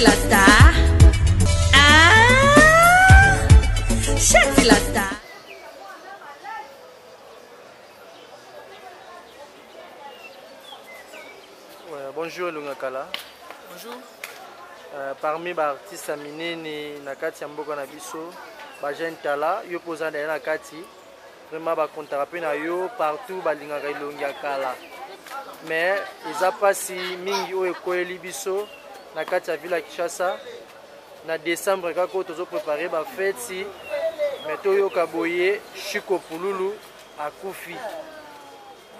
Shatilata. Ah, Shatilata. Ouais, bonjour Elonga Kala. Bonjour. Parmi ba artistes ya minene na kati ya mboka na biso, ba jeune tala, yo poza na na kati. Vraiment ba comptaka pe na yo partout balingaka elongi ya kala. Mais eza pasi mingi oyo ekoyeli biso na kati ya ville ya Kinshasa. Na décembre kaka oyo tozo préparer ba feti, mais toyoka boye Chico Pululu akufi.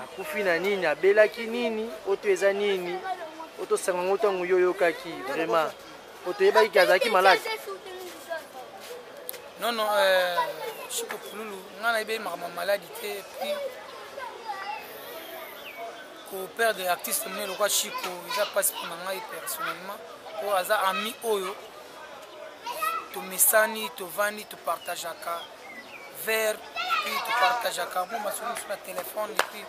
Akufi na nini, abelaki nini, oto eza nini, oto sanga ngo tango yo yokaki vraiment. Oto yebaki ki azalaki malade. Non non, Chico Pululu nga na yebi makambo malade te, et puis ko perdre artiste monene lokola Chico eza pasi mpo na ngai personnellement, po aza ami oyo tomesani, tovandi, topartageaka verre, puis topartageaka mwa masolo mosusu na telefone, et puis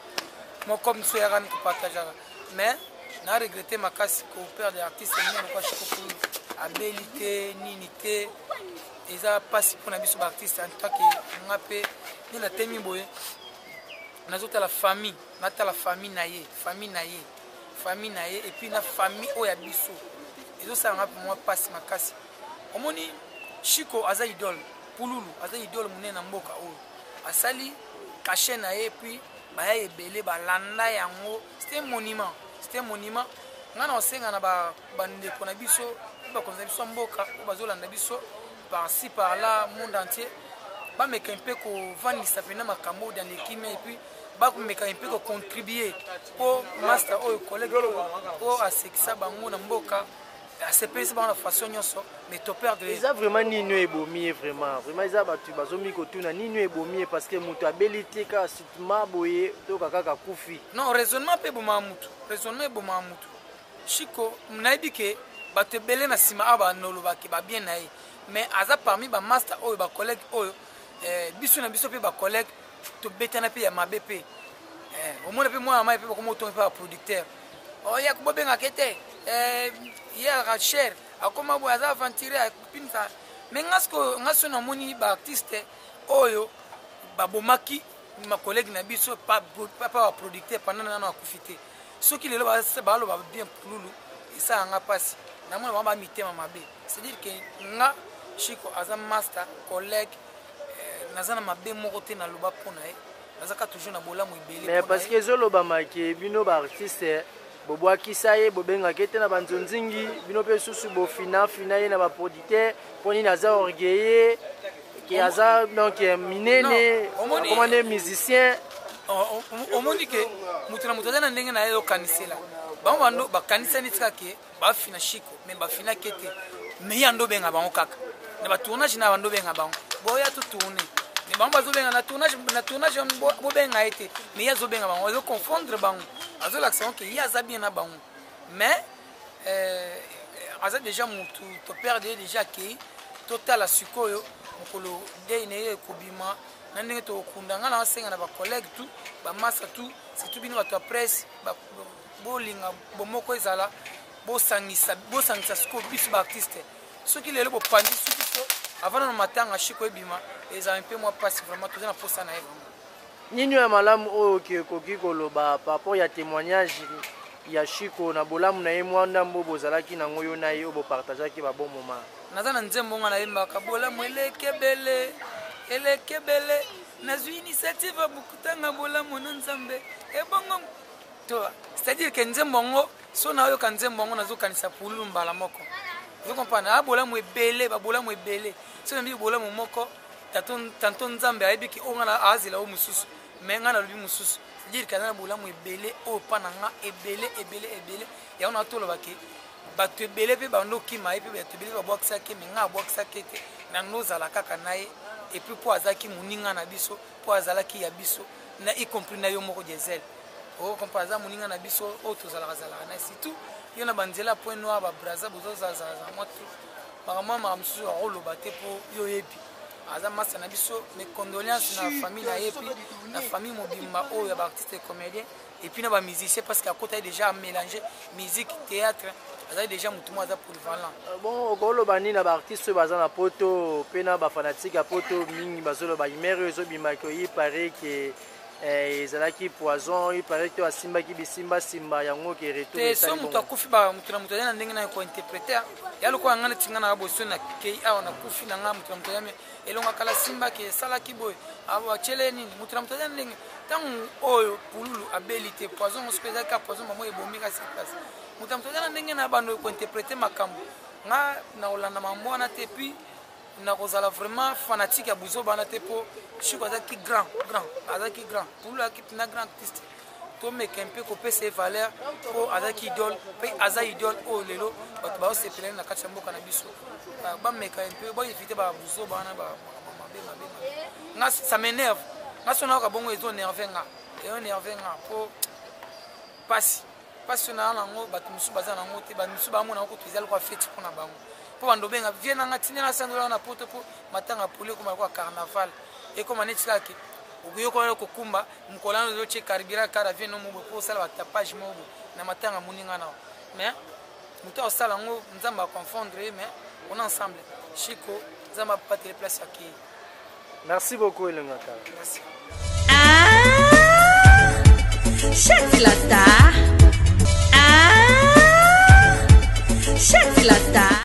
moko mosusu eyaka ni topartageaka. Mais na regrette makasi ko perdre artiste monene lokola Chico Pululu, abeli te nini te, eza pasi mpona biso ba artiste. En tant que nga mpe nde natemi boye, nazotala famille, natala famille na ye, famille na ye, famille na ye, et puis na famille oyo ya biso ezosala nga mwa pasi makasi. Omoni Chico aza idole, Pululu aza idole monene na mboka oyo, asali cachet na ye, puis baya ebele balanda yango, c'était un monument, c'était un monument. Nga na osenga na bandeko na biso, bakonzi na biso ya mboka oyo bazolanda biso par-ci par-là, monde entier, bameka mpe kovandisa mpena makambo dans les kimia, et puis bameka mpe kocontribuer po master oyo collègue oyo asekisa bango na mboka, asepelisi bango na façon nyonso, mais to perdre. Eza vraiment nini oyo ebomi ye vraiment? Vraiment eza bato bazomi kotuna nini oyo ebomi ye, parce que moto abeli te kaka sutement boye toyoka kaka akufi. Non, raisonnement mpe ebomaka motu, raisonnement ebomaka motu. Chico nayebi ke bato ebele na nsima awa banolobaki ba bien na ye, mais aza parmi ba master oyo ba collègue oyo, biso na biso mpe ba collègue tobetana mpe ya mabe mpe. Omona mpe mwana mai mpe bakoma otonga mpe ba producteur. Oya kobobengaka ete, ye alaka cher, akoma boye, aza aventurier, akopimisa. Mais nga sikoyo, nga so namoni ba artiste oyo babomaki ma collègue na biso, pa ba producteur pendant nano akufi te. Soki lelo baloba bien Pululu, esalanga nga mpasi, namona bango ba mitema mabe. C'est-à-dire que nga Chico aza master collègue, naza na mabe moko te naloba mpo na ye, nazaka toujours na bolamu ebele. Mais parce que ezolobama ke bino ba artiste bobwakisa ye, bobengaka ye te na banzonzingi, bino mpe susu bofinafina ye na ba producteur mpo nini aza orgueilleux, ke aza donc minene, akoma nde musicien. Omoni ke moto na moto aza na ndenge na ye okanisela bango, bando bakanisa neti kaka ke bafina Chico, mais bafinaki te, mais ye ando obenga bango kaka na batournage na bando obenga bango boya totourne, mais bango bazobenga na tournage, na tournage bobenga ye te, mais ye azobenga bango, azoconfondre bango, azolakisa bango ke ye aza bien na bango. Mais aza déjà motu toperdre ye déjà, akei. Totala sikoyo mokolo dei na ye ekobima na ndenge tokokunda. Nga na asenga na bacollègue tout, bamasa tout, surtout bino bato ya presse, bolinga bomoko ezala, bosangisa, bosangisa sikoyo biso baartiste. Soki lelo bopandisi biso avant na matanga Chico ebima, ezala mpe mwa mpasi vraiment, toza na posa na ye vraiment. Nini ya malamu oyo okoki koloba par rapport ya témoignage ya Chico na bolamu na ye, mwa ndambo bozalaki nango yo na ye oyo bopartageaki ba bon moment? Naza na nzembo nga nayembaka, bolamu eleki ebele, eleki ebele, nazwi initiative ya bokutanga bolamu na Nzambe ebongo to, c'est-à-dire ke nzembo yango, so nayoka nzembo yango nazokanisa Pululu mbala moko. Ozo comprendre? A bolamu ebele, babolamu ebele, so nayebi bolamu moko tanto Nzambe ayebi ke oyo nga na azela oyo mosusu, mais nga nalobi mosusu, c'est-à-dire ke aza na bolamu ebele oyo mpa na nga ebele ebele ebele. Yango na toloba ke bato ebele mpe bando okima ye, mpe bato ebele babwakisaki, mais nga abwakisaki te, na nozala kaka na ye. Et puis mpo azalaki moninga na biso, mpo azalaki ya biso, na y compris na yo moko Diesel, okompa aza moninga na biso oyo tozalaka zalaka na, surtout yo na banzela Point Noir, babraza bozozalazala mwa tu makambo ya makambo mosusu akoloba te mpo yo oyebi. Aza masta na biso. Mes condoléances na famille na ye, puis na famille mobimba oyo ya baartiste et comédien, et puis na bamusicien, parce que akota ye déjà amélange musique, théâtre. Azali déjà motu moko aza polyvalent. Bon, okoloba nini na baartiste oyo baza na poto mpe na bafanatike ya poto mingi bazoloba imere oyo ezobimaki oyi pare ke ezalaki poison, il paraît que asimbaki bisimbasimba yango ke retour? Te, so moto akufi, moto na moto aza na ndenge na ye kointerprete. Ya lokola ngai neti ngai na boso nakei awa, nakufi na ngai, moto na moto aza elonga kala simbaki esalaki boye, atiele nini. Moto na moto aza ndenge. Ntango oyo Pululu abeli te, poison mosusu mpe ezalaki ka poison mamo ebomi kasi place. Moto na moto aza na ndenge na bando kointerprete makambo. Nga na kolanda mambo wana te, puis nakozala vraiment fanatique ya buzoba wana te, mpo Chiko azalaki grand, grand, azalaki grand. Pululu azalaki mpena grand artiste. Tomeka mpe kopesa ye valeur, mpo azalaki idole mpe aza idole oyo lelo bato baosepela na kati ya mboka na biso. Bameka mpe boevite babuzoba wana, mabe mabe. Nga ça m'énerve. Nga so nayoka bongo, ezonerve nga, ezonerve nga, mpo pasi, pasi oyo naa nango, bato mosusu baza nango te. Bato mosusu bamona yango kutu eza lokola feti mpona bango, mpo bando obenga vie nanga tindela sandola na poto, mpo matanga poli ekoma lokola carnaval, ekoma neti kaka okoyokola kokumba mokolo wana ozotie carburant kara vie no mobo, mpo osala batapage moko boye na matanga moninga nao. Mais moto akosala yango, Nzambe aconfondre ye. Mais on est ensemble. Chiko, Nzambe apatele place akei. Merci beaucoup, Elonga Kala. Merci. Ah, chef de la. Ah, chef de la.